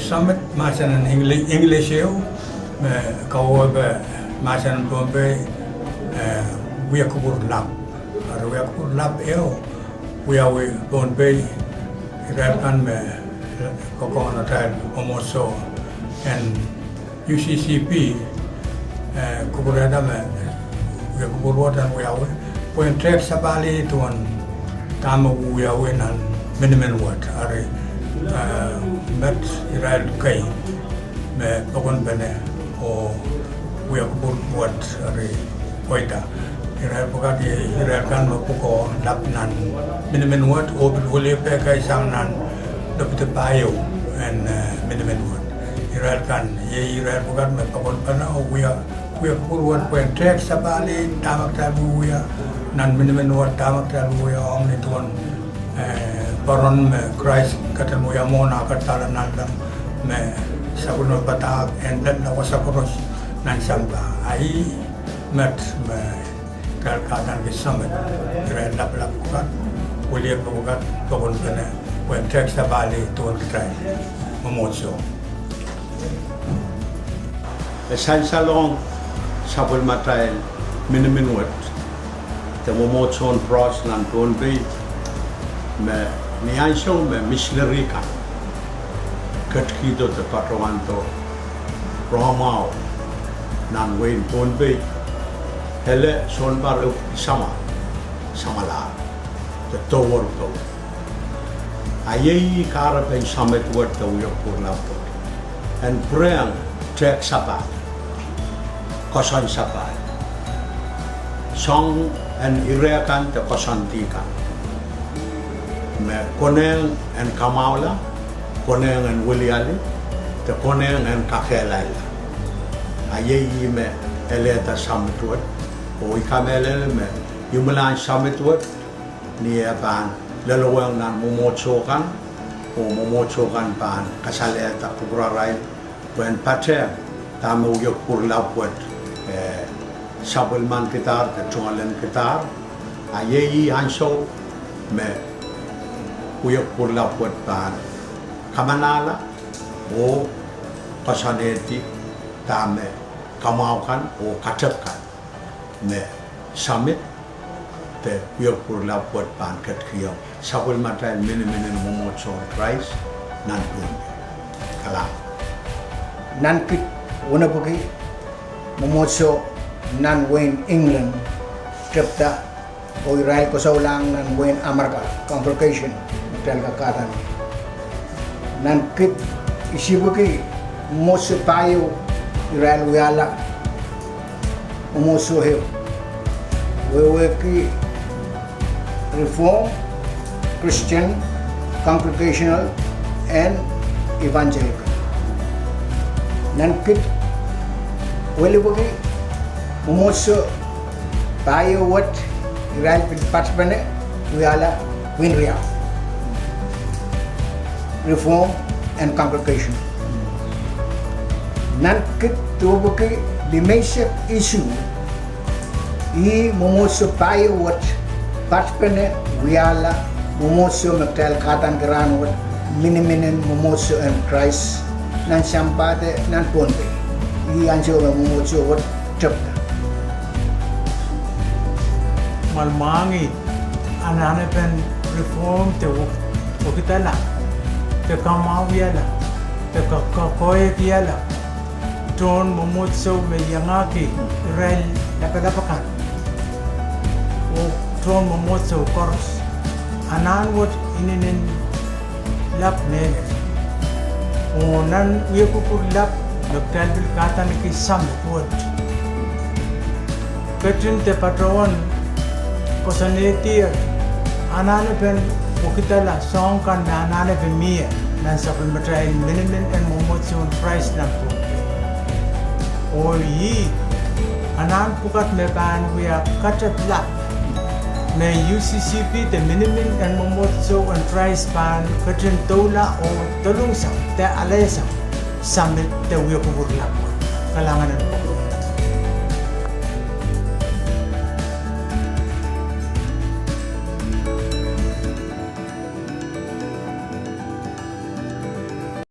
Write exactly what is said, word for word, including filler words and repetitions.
Summit mahsen en English, English ehu, me kawehwe mahsen en Pohnpei, eh, Wia Kupwur Lap. Eri Wia Kupwur Lap ehu wiawi Pohnpei, irail kan me kokohn atail mwomwohdiso en U C C P, eh, kupwurehda me Wia Kupwur wet en wiawi, pwehn tehk sapahl ih duwen dahme wiawi nan minimin wet. Eri, eh, met irail kei me pokonpene oh Wia Kupwur wet eri pweida. Irail pwukat iei irail kan me pwukoa lap nan minimin wet oh pil wiliakapwukat sang nan lopidi pahieu en, eh, minimin wet. Irail kan iei irail pwukat me pokonpene oh wia, Wia Kupwur wet pwehn tehk sapahl ih dahme kitail wiewia nan minimin wet, dahme kitail wiewia ong ni duwen, eh, poaron me Krais ketin wia mwohn ah ket doula nanleng me sapwellime padahk en lella wasa koaros nan sampah. A ih met me kitail kahdaneki summit. Irail lapalap pwukat, wiliakapwukat, pokonpene, pwehn tehk sapahl ih duwen kitail mwomwohdiso. E sansalohng sapwellimatail minimin wet de mwomwohdiso en Prohs nan Pohnpei me ni ansou me misineri kan ketikihdo de patohwando rohmwahu nan wehin Pohnpei, ele sounpar ehu sama, samwalahr de tohwor powe. A iei ih kahrepen summit wet de Wia Kupwur Lap wet, en pwurehng tehk sapahl, koasoan sapahl, soangen ire kan de koasoandi kan, me konehng en kamwahula, konehng en wiliali, de konehng en kakehlailla. A iei ih me elehda summit wet, oh I kamehlele me imwilahn summit wet ni eh pahn lelohng nan mwomwohdiso kan, oh mwomwohdiso kan pahn kasalehda kupwurarail pwehn patehng dahme Wia Kupwur Lap wet, eh, sapwellimankihdahr de tungoalenkidahr. A iei ih ansou me Wia Kupwur Lap wet pahn kamanahla oh koasoanehdi dahme kamwahu kan oh katep kan me summit de Wia Kupwur Lap wet pahn ketikihong sapwellimatail minimin en mwomwohdiso en Krais nan Pohnpei. Kalahngan. Nan kid wenepwiki mwomwohdiso nan wehin England tepda oh irail koasoulahng nan wehin Amerika congregation me kitail kak kahdaneki. Nan kid isipwiki mwomwohdiso pahieu irail wiahla mwomwohdiso ehu, wehwehki Reformed, Christian, Congregational, and Evangelical. Nan kid welipwiki mwomwohdiso pahieu wet irail pil patpene wiahla pwihn riau, Reformed and Congregational. Nan kid duwepwiki limeisek isuh, ih mwomwohdiso pahieu wet patpene wiahla mwomwohdiso me kitail kahdaneki rahn wet, minimin en mwomwohdiso en Krais nan sampah de nan Pohnpei. Ih ansou me mwomwohdiso wet tepda. Mwahl mwahngih anahnepen Reformed de wek-, wekidala, de kamwahwihala, de ka-, kakoahiekihla tohn mwomwohdiso me iangahki irail lapalap akan oh tohn mwomwohdiso koaros. Anahn wet inenen lap mehlel. Oh nan Wia Kupwur Lap me kitail pil kahdaneki summit wet, ketin de patohwan koasoanehdier anahnepen wekidala soahng kan me anahnepe mie nan sapwellimatail minimin en mwomwohdiso en Krais nan Pohnpei. Oh ih anahn pwukat me pahn wia katep lap me U C C P de minimin en mwomwohdiso en Krais pahn ketin doula oh dolungsang de alehsang summit de Wia Kupwur Lap wet. Kalahngan en Koht.